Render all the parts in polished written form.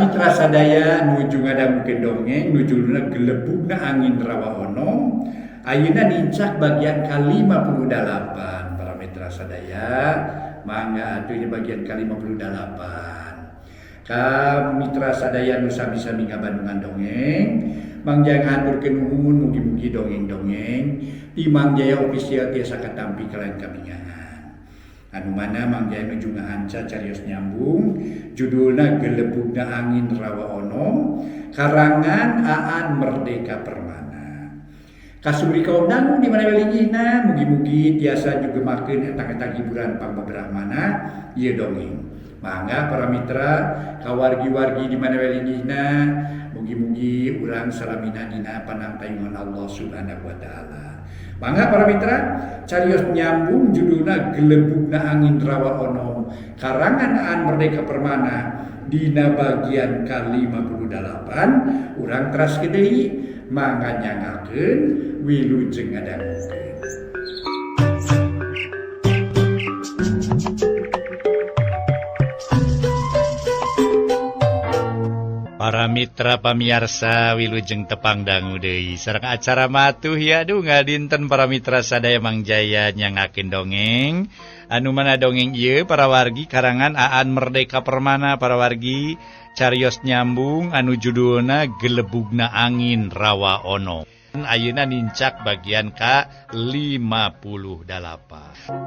mitra sadaya nuju ngadangukeun dongeng nu judulna Gelebugna Angin Rawa Onom ayeuna nincak bagian ka-58 para mitra sadaya mangga atuh ieu bagian ka-58 ka mitra sadaya nu sami-sami ngabandungan dongeng Mang Jaya ngahaturkeun nuhun mugi-mugi dongeng-dongeng ti Mang Jaya Official tiasa katampi kalayan kabingahan. Anu mana Mang Jaya nuju ngahanca carios nyambung judulna Gelebugna Angin Rawa Onom karangan Aan Merdeka Permana. Kasuri kaum dangu di mana linggihna mugi-mugi tiasa jugemakeun etang-etang hiburan pangbeberahmana ieu dongeng. Mangga para mitra kawargi-wargi di mana linggihna mugi-mugi urang salamina dina panangtayungan Allah Subhanahu wa taala. Mangga para mitra carios nyambung judulna Gelebugna Angin Rawa Onom karangan Aan Merdeka Permana dina bagian ka-58 urang teras deui mangga nyangakeun wilujeng ngadangukeun. Para mitra pamiarsa wilujeng tepang dangu deui sareng acara matuh ya aduh ngadinten para mitra sadaya Mang Jaya nyangakeun dongeng anu mana dongeng ieu para wargi karangan Aan Merdeka Permana para wargi carios nyambung anu judulna Gelebugna Angin Rawa Onom. Ayeuna nincak bagian ka-58.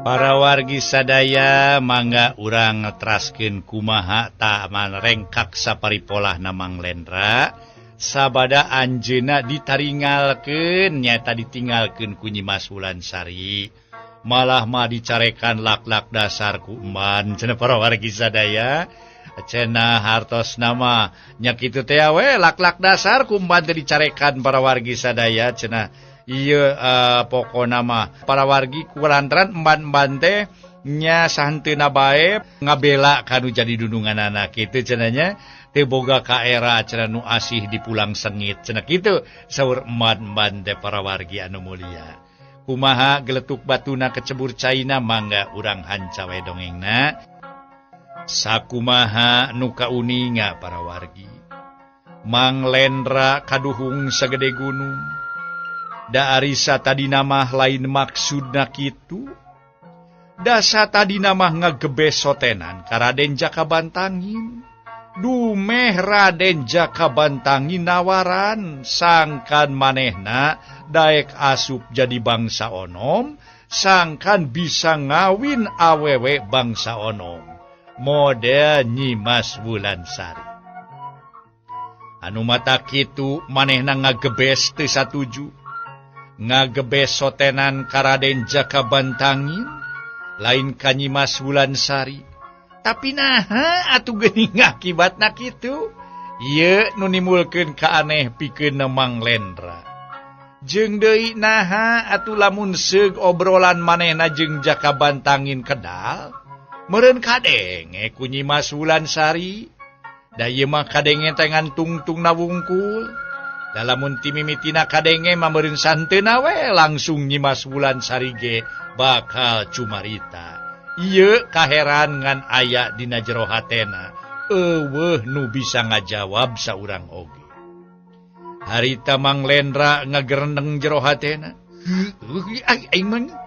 Para wargi sadaya mangga urang ngetraskeun kumaha taman rengkak saparipolah Mang Lendra sabada anjeunna ditaringalkeun nyaeta ditinggalkeun ku Nyi Mas Wulansari malah mah dicarekan lak-lak dasar ku emban cenah para wargi sadaya cenah hartos nama nya kitu teh we lak-lak dasar ku emban teh dicarekan para wargi sadaya cenah ieu pokona mah para wargi kulantaran emban-emban teh nya santeuna bae ngabela kanu jadi dununganana kitu cenah nya teu boga kaera cenah nu asih dipulang sengit cenah kitu saur emban-emban teh para wargi anu mulia. Kumaha geletuk batuna kecebur caina mangga urang hanca we dongengna. Sakumaha nu kauninga para wargi Mang Lendra kaduhung sagede gunung da arisa tadina mah lain maksudna kitu dasa tadina mah ngagebes sotenan ka Raden Jaka Bantangin dumeh Raden Jaka Bantangin nawaran sangkan manehna daek asup jadi bangsa onom sangkan bisa ngawin awewe bangsa onom model Nyi Mas Wulansari. Anu mata kitu manehna ngagebes teu satuju. Ngagebes sotenan ka Raden Jaka Bantangin lain ka Nyi Mas Wulansari. Tapi naha atuh geuning akibatna kitu? Ieu nu nimbulkeun kaaneh pikeun Mang Lendra. Jeung deui naha atuh lamun seug obrolan manehna jeung Jaka Bantangin kedal? Meureun kadenge ku Nyi Mas Wulansari da ieu mah kadenge teh ngan tungtungna wungkul da lamun ti mimitina kadenge mah meureun santeuna we langsung Nyi Mas Wulansari ge bakal cumarita ieu kaheran ngan aya dina jero hatena eueuh nu bisa ngajawab saurang oge harita Mang Lendra ngagerendeng jero hatena heuh aing mah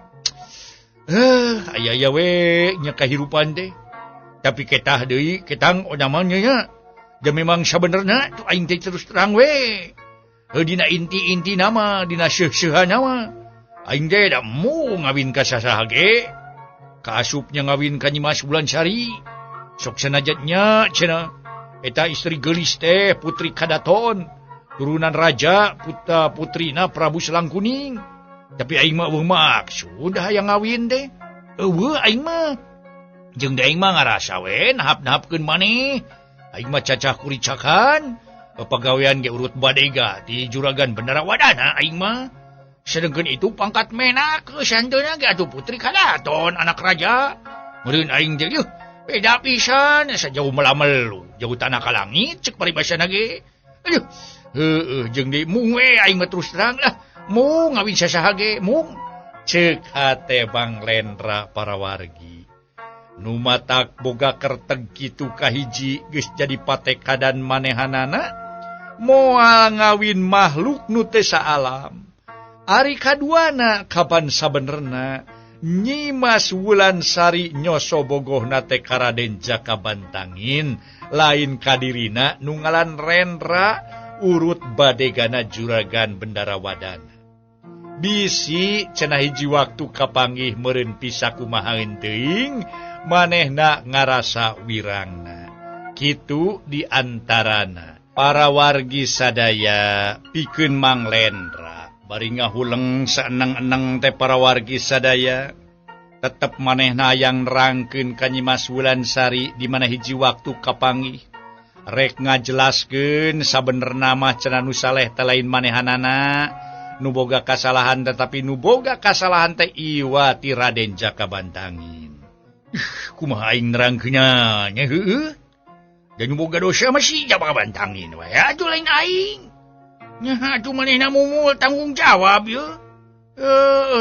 aya we nya kahirupan teh tapi ketah deui ketang onamanya nya da memang sabenerna tu aing teh terus terang we dina inti-inti nama dina seuh-seuhan nama aing teh da mu ngawin ka sasaha ge kaasupnya ngawin ka Nyi Mas Wulansari sok sanajatnya cenah eta istri geulis teh putri kadaton turunan raja putra putrina Prabu Selangkuning. Tapi aing mah eueuh maksud hayang ngawin teh. Eueuh aing mah. Jeung da aing mah ngarasa we nahap-nahapkeun maneh. Aing mah cacah kuricakan, pagawean ge urut badega di juragan bendara wadana aing mah. Sedengkeun itu pangkat menak santeuna ge atuh putri kadaton anak raja. Meureun aing teh yuh beda pisan sajauh melamelu, jauh tanah ka langit ceuk paribasana ge. Aduh, heueuh jeung deui mung we aing mah terus terang lah. Mung ngawin sasaha ge mung ceuk hate Bang Lendra para wargi. Nu matak boga kerteg kitu kahiji geus jadi patekadan manehanana moal ngawin makhluk nu teu saalam. Ari kaduana kapan sabenerna Nyimas Wulansari nyoso bogohna teh ka Raden Jaka Bantangin lain kadirina nu ngalan Rendra urut badegana Juragan Bendara Wadana. Bisi cenah hiji waktu kapanggih meureun pisakumahaeun teuing manehna ngarasa wirangna. Kitu diantarana para wargi sadaya pikeun Mang Lendra bari ngahuleng saeneng-eneng teh para wargi sadaya tetep manehna hayang nerangkeun ka Nyimas Wulansari di mana hiji waktu kapanggih rek ngajelaskeun sabenerna mah cenah nu saleh teh lain manehanana nu boga kasalahan tetapi nu boga kasalahan teh iwa ti Raden Jaka Bantangin. Kumaha aing nerangkeunnya nya heueuh. Dan nu boga dosa mah si Jaka Bantangin wae atuh lain aing. Nya atuh manehna mumul tanggung jawab ye.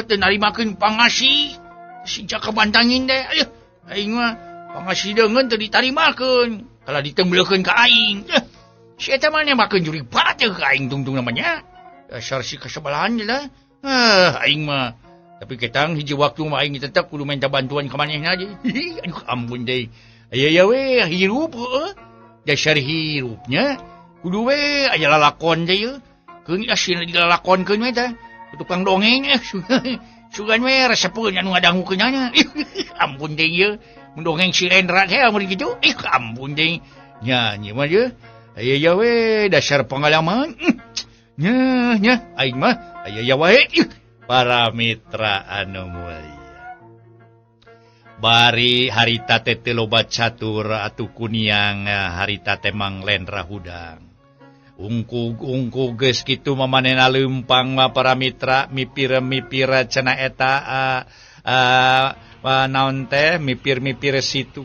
Teu narimakeun pangasih si Jaka Bantangin teh. Ayeuh aing mah pangasih deungeun teu ditarimakeun. Kalah ditembelkeun ka aing. Si eta mah nembakeun jurig bate ka aing tungtung namanya. Dasar si kasebelahan lah. Aing mah tapi ketang hiji waktu mah aing tetep kudu minta bantuan ka manehna deui. Aduh ampun deui. Aya ya we hirup heueuh. Dasar hirupnya kudu we aya lalakon teh ye. Keun asina dilalakonkeun we teh. Tukang dongeng sugan we resepeun anu ngadangukeun nya. Ampun deui ye. Mun dongeng si Rendra teh mun kitu. Ih ampun deui. Nya nya mah ye. Aya ya we dasar pengalaman. Nya nya aing mah aya ya wae. Para mitra anu mulia. Bari harita teh teu loba catur atuh kuniang harita teh Mang Lendra hudang. Ungkug-ungkug geus kitu mamanehna leumpang mah para mitra mipir-mipir cenah eta naon teh mipir-mipir situ.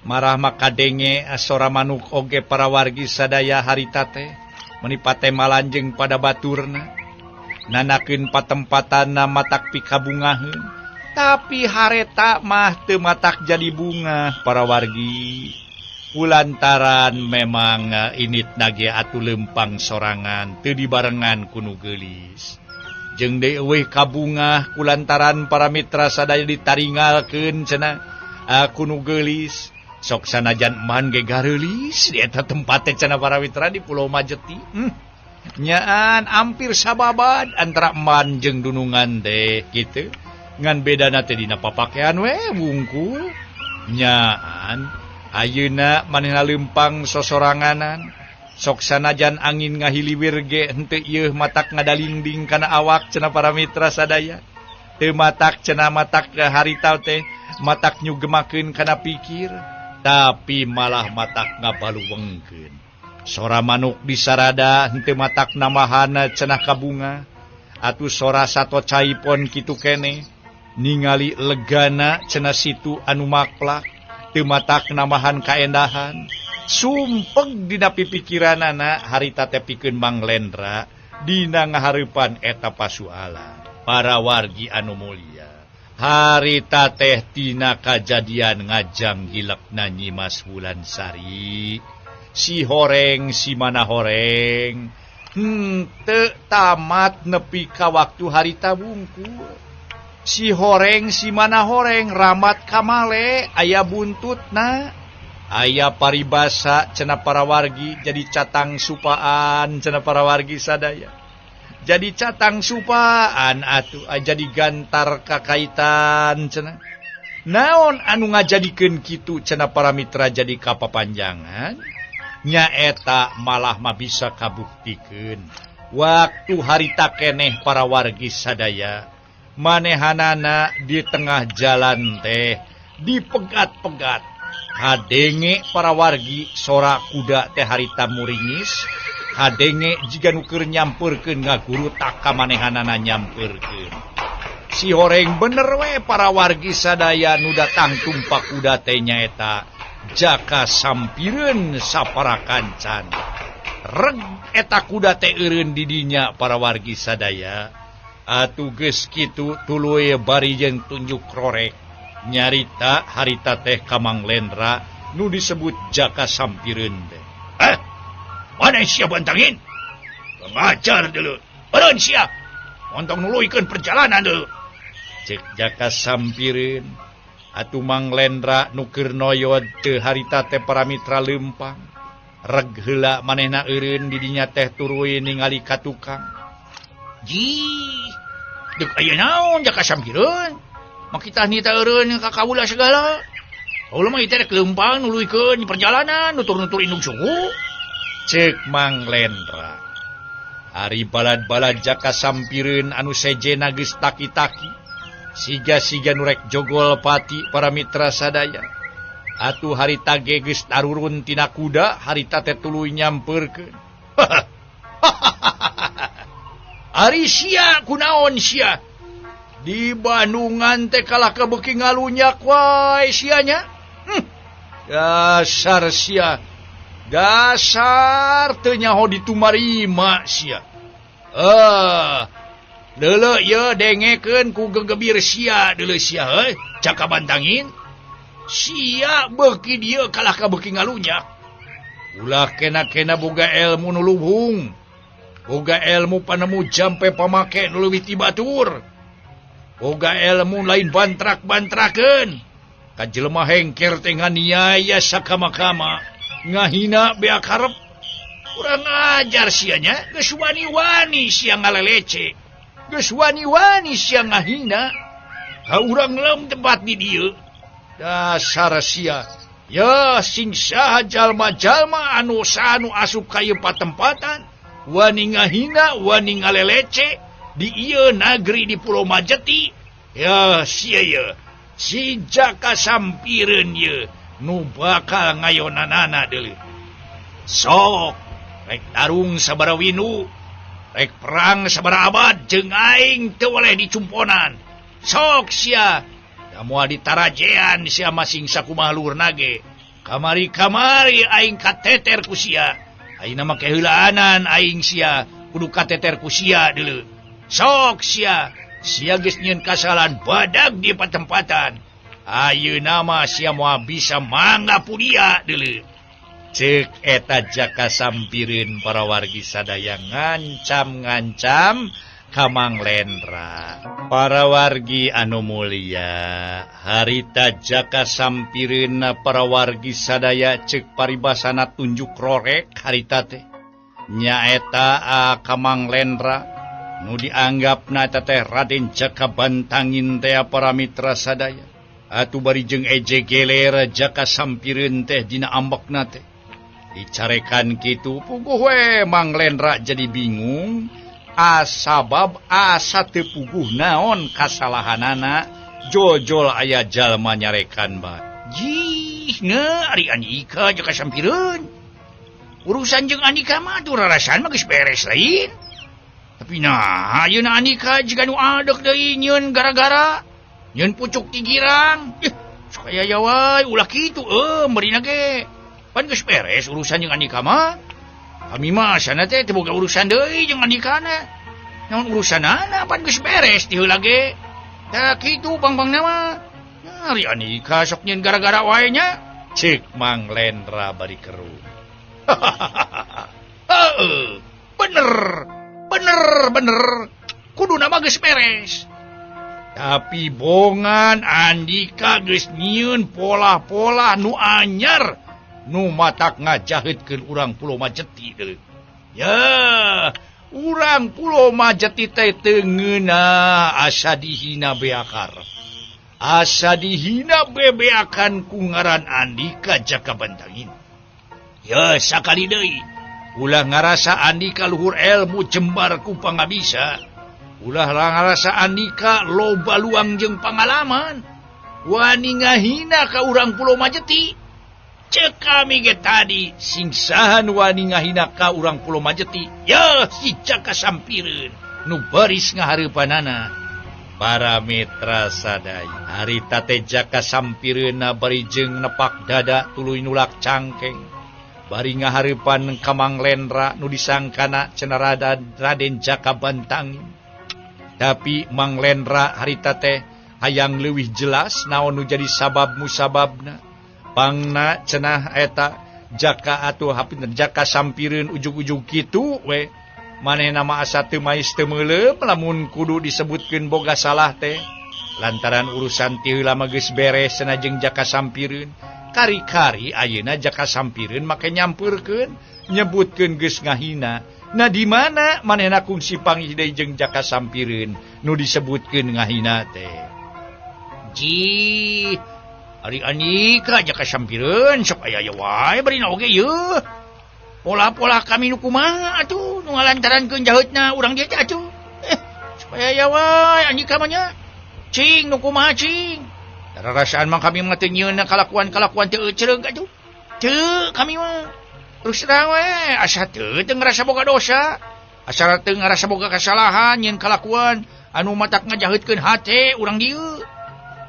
Marah mah kadenge sora manuk oge para wargi sadaya harita teh meuni pate malanjeng pada baturna. Nanakeun patempatanna matak pikabungaheun. Tapi hareta mah teu matak jadi bunga para wargi. Kulantaran memang init nage atuh lempang sorangan teu dibarengan ku nu geulis. Jeung deui eueuh kabungah kulantaran para mitra sadaya ditaringalkeun cenah ku nu geulis. Sok sanajan eman ge gareulis di eta tempat teh cenah para mitra di Pulau Majeti. Nyaan hampir sababad antara eman jeung dunungan teh kitu. Ngan bedana teh dina papakean we wungkul. Nyaan ayeuna manehna leumpang sosoranganan. Sok sanajan angin ngahiliwir ge henteu ieu matak ngadalingding kana awak cenah para mitra sadaya. Teu matak cenah matak harita teh matak nyugemakeun kana pikir, tapi malah matak ngabaluwengkeun. Sora manuk disarada henteu matak nambahan cenah kabunga. Atuh sora sato caipon kitu keneh ningali legana cenah situ anu maklak teu matak nambahan kaendahan. Sumpeg dina pipikiranana harita teh pikeun Mang Lendra dina ngahareupan eta pasualan. Para wargi anu mulia, harita teh tina kajadian ngajang gilekna Nyimas Wulansari. Si horeng si mana horeng henteu tamat nepi ka waktu harita wungkul. Si horeng si mana horeng ramat kamale aya buntutna. Aya paribasa cenah para wargi jadi catang supaan cenah para wargi sadaya. Jadi catang supaan atuh jadi gantar kakaitan cenah. Naon anu ngajadikeun kitu cenah para mitra jadi kapapanjangan? Nyaeta malah mah bisa kabuktikeun. Waktu harita keneh para wargi sadaya manehanana di tengah jalan teh dipegat-pegat. Kadenge para wargi sora kuda teh harita muringis, kadenge jiga nu keur nyampeurkeun ngagurutak ka manehanana nyampeurkeun. Si horeng bener we para wargi sadaya nu datang tumpak kuda teh nyaeta Jaka sampireun sapara kancan. Reg eta kuda teh eureun di dinya para wargi sadaya. Atuh geus kitu tuluy bari jeung tunjuk rorek. Nyarita harita teh ka Mang Lendra nu disebut Jaka Sampireun teh. Mana sia bantangin? Ngajar dulu. Eureun sia. Montong nuluykeun perjalanan dulu. Cek Jaka Sampireun. Atuh Mang Lendra nu keur noyod teu harita teh para mitra leumpang. Reg heula manehna eureun di dinya teh turuy ningali ka tukang. Jih, deuk aya naon Jaka Sampireun? Makitah nita eureun ka kaula segala. Kaula mah ieu teh rek leumpang nuluykeun perjalanan nutur-nutur indung suku. Cek Mang Lendra. Ari balad-balad Jaka Sampireun anu sejena geus taki-taki. Siga-siga nu rek jogol pati para mitra sadaya. Atuh harita ge geus tarurun tina kuda, harita teh tuluy nyampeurkeun. Ari sia kunaon sia? Di Bandungan teh kalah ka beuki ngalunyak wae sia nya. Dasar sia. Dasar teu nyaho ditumarima sia. Deuleu ieu dengekeun ku gegebir sia deuleu sia heuh, Jaka Bantangin. Sia beuki dieu kalah ka beuki ngalunyak. Ulah kena-kena boga ilmu nu luhung. Boga ilmu panemu jampe pamake nu leuwih ti batur. Boga ilmu lain bantrak-bantrakeun. Ka jelema hengker teh nganiaya sakama-kama. Ngahina beak harep. Kurang ajar sia nya, geus wani-wani sia ngalelece. Geus wani-wani sia ngahina. Ka urang lem tempat di dieu. Dasar sia. Ya sing saha jalma-jalma anu sanu asup ka ieu patempatan, wani ngahina, wani ngalelece di ieu nagri di Pulau Majeti. Ya sia ye. Si Jaka Sampireun ye nu bakal ngayonanana deuleu. Sok rek tarung sabaraha winu, rek perang sabaraha abad jeung aing teu weleh dicumponan. Sok sia da moal ditarajean sia masing sakumaha luhurna ge. Kamari-kamari aing kateter ku sia. Ayeuna mah keheulaanan aing sia kudu kateter ku sia deuleu. Sok sia, sia geus nyieun kasalahan badag di patempatan. Ayeuna mah sia moal bisa mangga pudia deuleu. Ceuk eta Jaka Sampireun para wargi sadaya ngancam-ngancam ka Mang Lendra. Para wargi anu mulia, harita Jaka Sampireun para wargi sadaya ceuk paribasana tunjuk rorek harita teh. Nyaeta ka Mang Lendra nu dianggapna eta teh Raden Jaka Bantangin teh para mitra sadaya. Atuh bari jeung eje geler Jaka Sampireun teh dina ambekna teh. Dicarekan kitu puguh we Mang Lendra jadi bingung. Asabab asa teu puguh naon kasalahanana jojol aya jalma nyarekan bae. Jih nge ari Andika Jaka Sampireun. Urusan jeung Andika mah atuh rarasan mah geus beres lain. Tapi nah ayeuna Andika jiga nu adek deui nyieun gara-gara nyieun pucuk ti girang. Ih, sok aya wae ulah kitu meurina ge. Pan geus beres urusan jeung Andika mah. Kami mah sana teh teu boga urusan deui jeung Andikana. Naon urusanana pan geus beres ti heula ge. Tah kitu pang-pangna mah. Ari Andika sok nyieun gara-gara wae nya. Ceuk Mang Lendra bari keruh. Heeh, bener. Bener, bener. Kuduna mah geus beres. Tapi bongan Andika geus nyieun pola-pola nu anyar nu matak ngajaheutkeun urang Pulau Majeti deuleu. Ya, urang Pulau Majeti teh teu ngeunah asa dihina beakar. Asa dihina bebeakan ku ngaran Andika Jaka Bantangin. Ya, sakali deui ulah ngarasa Andika luhur ilmu jembar ku pangabisa. Ulah ngarasa Andika loba luang jeung pangalaman. Wani ngahina ka urang Pulau Majeti. Ceuk kami ge tadi sing saha nu wani ngahina ka urang Pulau Majeti. Ya si Jaka Sampireun nu baris ngahareupanana. Para mitra sadaya, harita teh Jaka Sampireunna bari jeung nepak dada tuluy nulak cangkeng. Bari ngahareupan ka Mang Lendra nu disangkana cenah Raden Jaka Bantangin. Tapi Mang Lendra harita teh Hayang leuwih jelas naon nu jadi sabab musababna. Pangna cenah eta jaka atuh hapinten jaka sampireun ujug-ujug kitu we. Manehna mah asa teu mais teu meuleum lamun kudu disebutkeun boga salah teh. Lantaran urusan ti heula mah geus beres cenah jeung jaka sampireun. Kari-kari ayeuna jaka sampireun make nyampeurkeun nyebutkeun geus ngahina. Nah di mana manehna kungsi panggih deui jeung jaka sampireun nu disebutkeun ngahina teh. Ji ari Andika jaka sampireun sok aya aya wae barina oge yeuh. Pola-pola kami nu kumaha atuh nu ngalantarankeun jaheutna urang dieu teh atuh. Supaya aya wae Andika mah nya. Cing nu kumaha cing. Rarasaan mah kami mah teu nyieunna kalakuan-kalakuan teu ecereug atuh. Teu kami mah. Terus terang we asa teu teu ngarasa boga dosa. Asa teu ngarasa boga kasalahan nyieun kalakuan anu matak ngajaheutkeun hate urang dieu.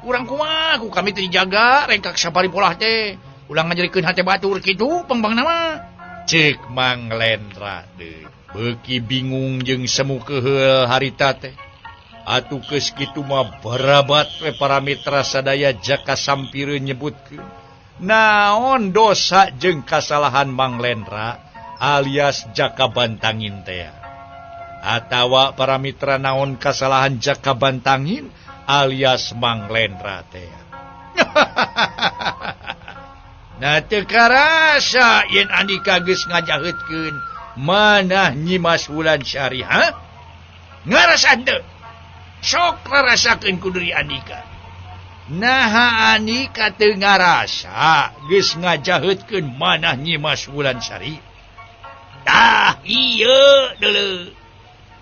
Urang kumaha ku kami teu dijaga rengkak sapari polah teh. Ulah ngajerikeun hate batur kitu pangbangna mah. Cek Mang Lendra deui. Beuki bingung jeung semu keheul harita teh. Atuh geus kitu mah barabat we para mitra sadaya jaka sampireun nyebutkeun naon dosa jeung kasalahan Mang Lendra alias Jaka Bantangin teh. Atawa para mitra naon kasalahan Jaka Bantangin alias Mang Lendra teh. Nah teu karasa yen Andika geus ngajaheutkeun manah Nyimas Wulansari ha? Ngarasa teu? Sok rarasakeun ku diri Andika. Naha Andika teu ngarasa geus ngajaheutkeun manah Nyimas Wulansari? Tah ieu deuleu.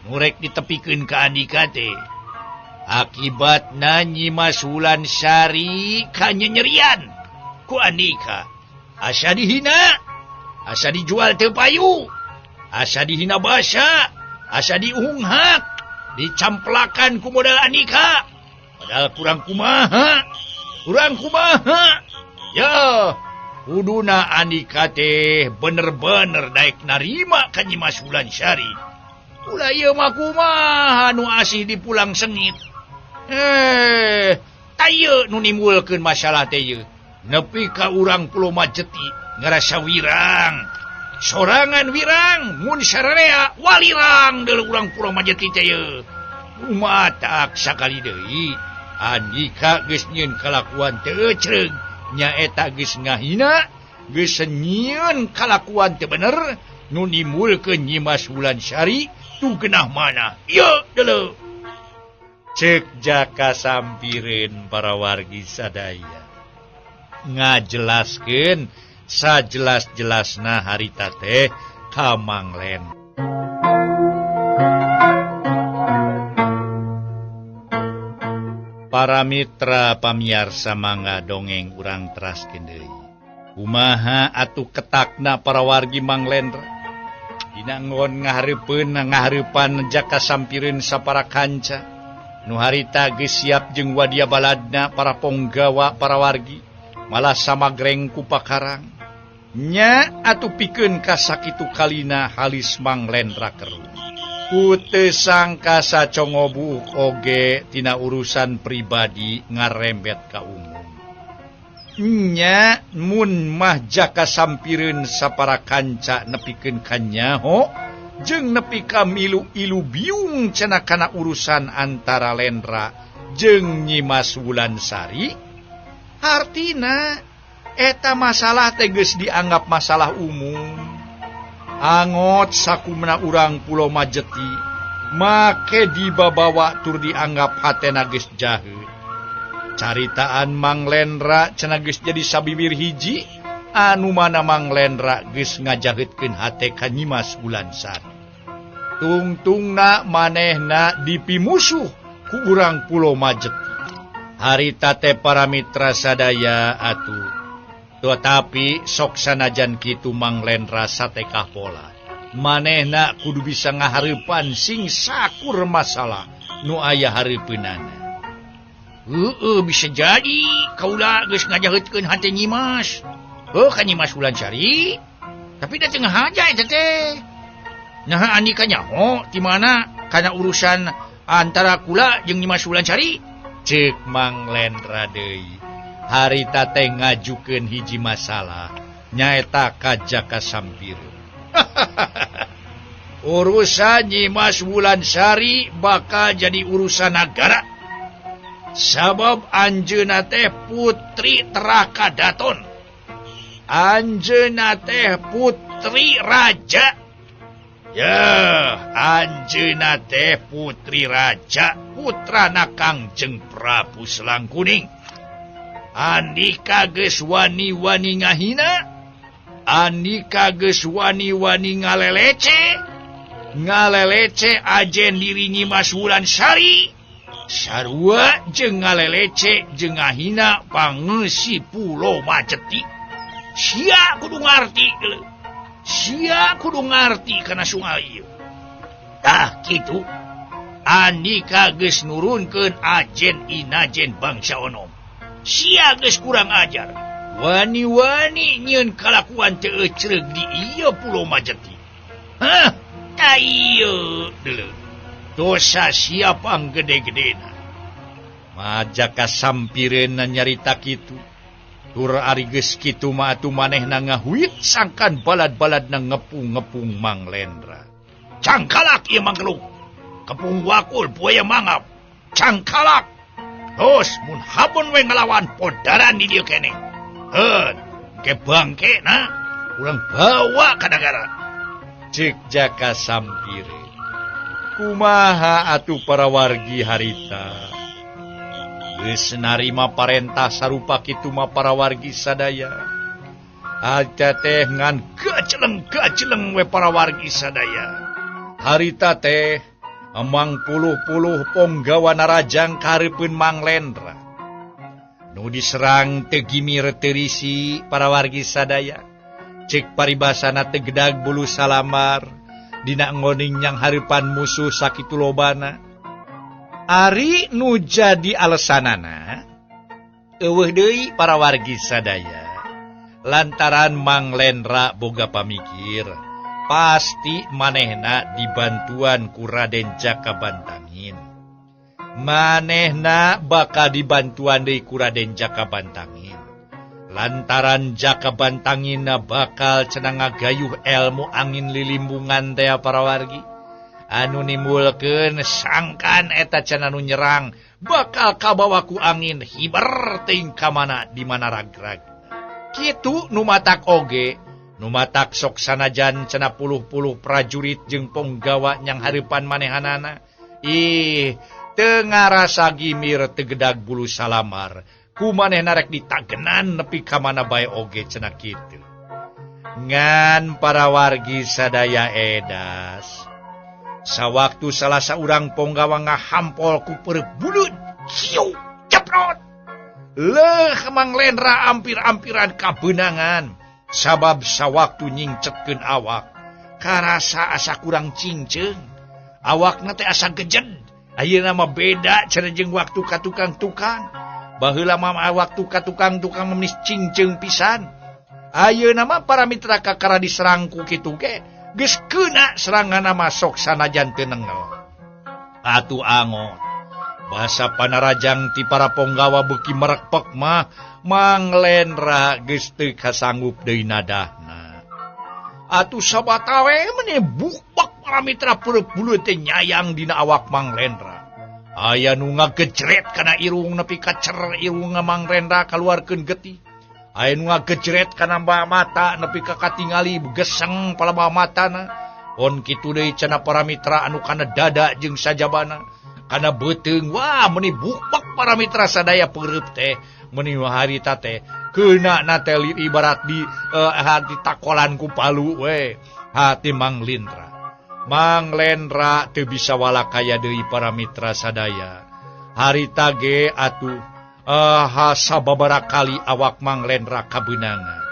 Nu rek ditepikeun ka Andika teh. Akibatna Nyimas Wulansari kanyenyerian ku Andika. Asa dihina, asa dijual teu payu, asa dihina basa, asa diunghak, dicamplakan ku modal Andika. Padahal kurang kumaha, kurang kumaha. Ya, kuduna Andika teh bener-bener daek narima ka Nyimas Wulansari. Ulah ieu mah kumaha nu asih dipulang sengit. Tah nu nimbulkeun masalah teh ieu. Nepi ka urang Pulau Majeti ngarasa wirang. Sorangan wirang mun sararea walirang deuleu urang Pulau Majeti teh ieu. Matak sakali deui Andika geus nyieun kalakuan teu ecreug nyaeta geus ngahina geus nyieun kalakuan teu bener nu nimbulkeun Nyimas Wulansari tu genah mana ieu deuleu. Cek jaka sampireun para wargi sadaya ngajelaskeun sajelas-jelasna harita teh ka Mang Len. Para mitra pamiarsa mangga dongeng urang teraskeun deui. Kumaha atuh ketakna para wargi Mang Lendra? Dina nggon ngahareupeun ngahareupan jaka sampireun sapara kanca. Nu harita geus siap jeung wadia baladna para ponggawa para wargi. Malah samagreng ku pakarang. Nya atuh pikeun ka sakitu kalina halis Mang Lendra keruh. Ku teu sangka sacongo buuk oge tina urusan pribadi ngarembet ka umum. Nya mun mah jaka sampireun sapara kanca nepikeun ka nyaho jeung nepi ka milu ilu biung cenah kana urusan antara Lendra jeung Nyimas Wulansari. Hartina eta masalah teh geus dianggap masalah umum. Angot sakumna urang Pulau Majeti make dibabawa tur dianggap hatena geus jaheut. Caritaan Mang Lendra cenah geus jadi sabibir hiji anu mana Mang Lendra geus ngajaheutkeun hate ka Nyimas Wulansari. Tungtungna manehna dipimusuh ku urang Pulau Majeti. Harita teh para mitra sadaya atuh. Tetapi sok sanajan kitu Mang Lendra satekah pola. Manehna kudu bisa ngahareupan sing sakur masalah nu aya hareupeunana. Heueuh bisa jadi kaula geus ngajaheutkeun hate Nyimas. Heuh ka Nyimas Wulansari. Tapi da teu ngahaja eta teh. Naha Andika nyaho di mana kana urusan antara kula jeung Nyimas Wulansari? Ceuk Mang Lendra deui. Harita teh ngajukeun hiji masalah nyaeta ka Jaka Sampir. Urusan Nyimas Wulansari bakal jadi urusan nagara. Sabab anjeunna teh putri Teraka Daton. Anjeunna teh putri raja. Ya, anjeunna teh putri raja, putrana Kangjeng Prabu Selangkuning. Andika geus wani-wani ngahina, andika geus wani-wani ngalelece, ngalelece ajen diri Nyimas Wulansari, sarua jeung ngalelece jeung ngahina pangeusi Pulo Majeti. Sia kudu ngarti, sia kudu ngarti kana sungai ieu. Tah kitu, andika geus nurunkeun ajen inajen bangsa onom. Sia geus kurang ajar, wani-wani nyieun kalakuan teu ecreug di ieu Pulo Majeti. Hah, ka ieu deuleu. Dosa siapa gede-gedena. Majaka Sampireun nyarita kitu. Tur ari geus kitu mah atuh manehna ngahuit sangkan balad-baladna ngepung-ngepung Mang Lendra. Cangkalak ieu manggelung. Kepung wakul buaya mangap. Cangkalak. Terus mun habon we ngalawan podaran di dieu keneh. Heun, ke bangke na urang bawa ka nagara. Ceuk Jaka Sampireun. Kumaha atuh para wargi harita? Geus narima parentah sarupa kitu mah para wargi sadaya. Aca teh ngan gaceleng-gaceleng we para wargi sadaya. Harita teh emang puluh-puluh ponggawa narajang kareupeun Mang Lendra. Nu diserang teu gimir teu risi para wargi sadaya. Ceuk paribasana teu gedag bulu salamar dina ngoning nyang hareupan musuh sakitu lobana. Ari nu jadi alesanana eueuh deui para wargi sadaya. Lantaran Mang Lendra boga pamikir, pasti manehna dibantuan ku Raden Jaka Bantangin. Manehna bakal dibantuan deui ku Raden Jaka Bantangin. Lantaran Jaka Bantangin bakal cenah ngagayuh elmu angin lilimbungan teh para wargi. Anu nimbulkeun sangkan eta cenah nu nyerang bakal kabawa ku angin hiber teuing ka mana di mana ragrag. Kitu nu matak oge, nu matak sok sanajan cenah puluh-puluh prajurit jeung ponggawa nyang hareupan manehanana. Ih, teu ngarasa gimir teu gedag bulu salamar. Ku manehna rek ditagenan nepi ka mana bae oge cenah kitu. Ngan para wargi sadaya edas. Sawaktu salah saurang ponggawa ngahampol ku peureup buleud, ciu, ceprot. Leuh Mang Lendra ampir-ampiran kabeunangan. Sabab sawaktu nyingcetkeun awak, karasa asa kurang cingceung. Awakna teh asa gejed. Ayeuna mah beda cenah jeung waktu ka tukang-tukang. Baheula mah waktu ka tukang-tukang menis cingceung pisan. Ayeuna mah para mitra kakara diserang ku kitu ge. Geus keuna seranganna masok sanajan teu nengel. Atuh angot. Basa panarajang ti para ponggawa beuki merekpek mah Mang Lendra geus teu kasanggup deui nadahna. Atuh sabatawe meni bukbek para mitra peureub bulu teh nyayang dina awak Mang Lendra. Aya nu ngagejret kana irung nepi ka cer irung Mang Lendra kaluarkeun getih. Aya nu ngagejret kana mata nepi ka katingali geseng palebah matana. On kitu deui cenah para mitra anu kana dada jeung sajabana. Kana beuteung wah meuni bukbek para mitra sadaya peureub teh meuni harita teh keuna na teh ibarat di hati takolan ku palu we hati Mang Lendra. Mang Lendra teu bisa walakaya deui para mitra sadaya. Harita ge atuh sababaraha kali awak Mang Lendra kabeunangan.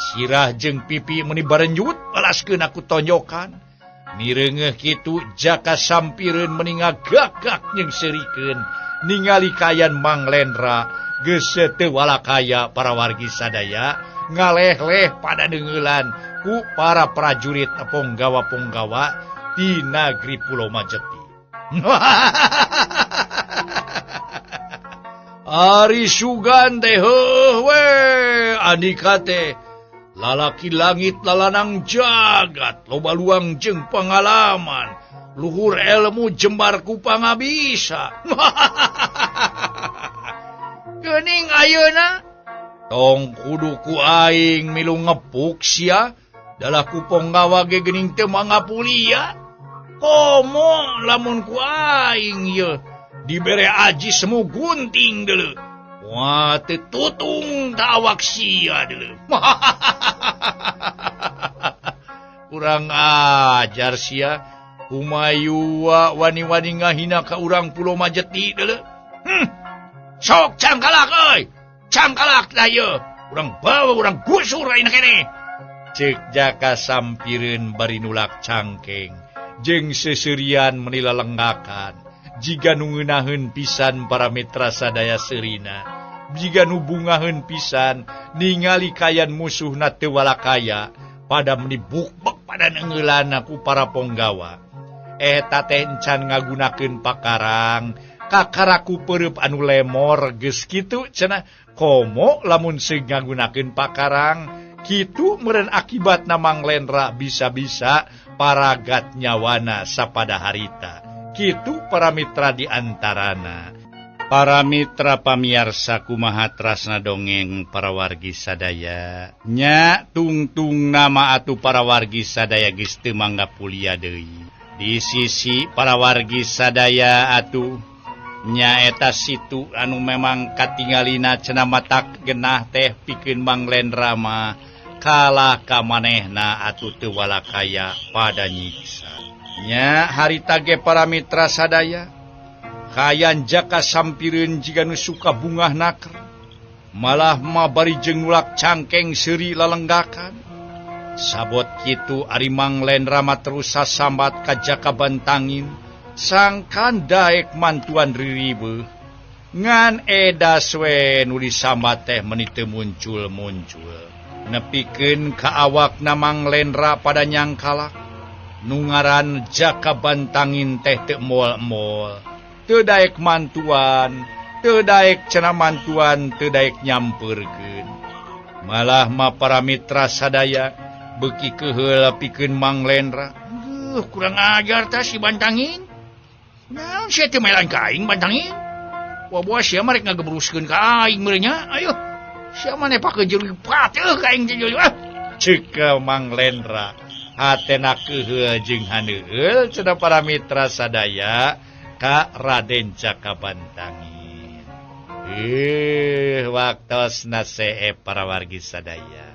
Sirah jeung pipi meuni barenjut balaskeun ku tonjokan. Mireungeuh kitu Jaka Sampireun meuni ngagagak jeung seurikeun ningali kaayaan Mang Lendra geus teu walakaya para wargi sadaya ngaleh-leh pada deungeulan ku para prajurit ponggawa-ponggawa di negeri Pulau Majeti. Ari Sugan teh heuh we Andika teh lalaki langit lalanang jagat loba luang jeung pengalaman luhur ilmu jembar ku pangabisa. Geuning ayeuna tong kudu ku aing milu ngepuk sia dalah ku ponggawa ge geuning teu mangapulia. Komo lamun ku aing ye dibere aji semu gunting deuleu. Wah teu tutung ta awak sia deuleu. Kurang ajar sia. Kumayua wani-wani ngahina ka urang Pulau Majeti deuleu. Sok cangkalak euy. Cangkalak dah ieu. Urang bawa urang gusur ayeuna keneh. Ceuk Jaka Sampireun bari nulak cangkeng jeung seuseurian meuni lalenggakan. Jiga nu ngeunaheun pisan para mitra sadaya seurina. Jiga nu bungaheun pisan ningali kayan musuhna teu walakaya pada meuni bukbek pada neungeulana ku para ponggawa. Eta teh encan ngagunakeun pakarang kakaraku peureub anu lemor geus kitu cenah komo lamun seung ngagunakeun pakarang kitu meureun akibatna Mang Lendra bisa-bisa paragat nyawana sapada harita. Kitu para mitra di antarana. Para mitra pamiarsa kumaha trasna dongeng para wargi sadaya. Nya tungtung nama atuh para wargi sadaya geus teu mangga pulia deui. Di sisi para wargi sadaya atuh nyaeta situ anu memang katingalina cenah matak genah teh pikeun Mang Lendra mah kalah ka manehna atuh teu walakaya pada nyiksa. Nya harita ge para mitra sadaya kayan Jaka Sampireun jiga nu suka bungah naker malah mah bari jeung nulak cangkeng seuri lalenggakan. Sabot kitu ari Mang Lendra mah terus sasambat ka Jaka Bantangin sangkan daek mantuan riribeuh ngan edas we nu disambat teh meuni teu muncul-muncul. Nepikeun ka awakna Mang Lendra pada nyangkalak nu ngaran Jaka Bantangin teh teu moal-moal teu daek mantuan teu daek cenah mantuan teu daek nyampeurkeun. Malah mah para mitra sadaya beuki keuheul pikeun Mang Lendra. Kurang ajar tah si Bantangin. Naon sia teu melan ka aing Bantangin? Wah boa sia mah rek ngagebruskeun ka aing meureun nya. Ayo sia mah nepakeun jeung pateuh ka aing teh ah. Ceuk Mang Lendra hatena keuheul jeung haneueul cenah para mitra sadaya ka Raden Jaka Bantangin. Waktosna seep para wargi sadaya.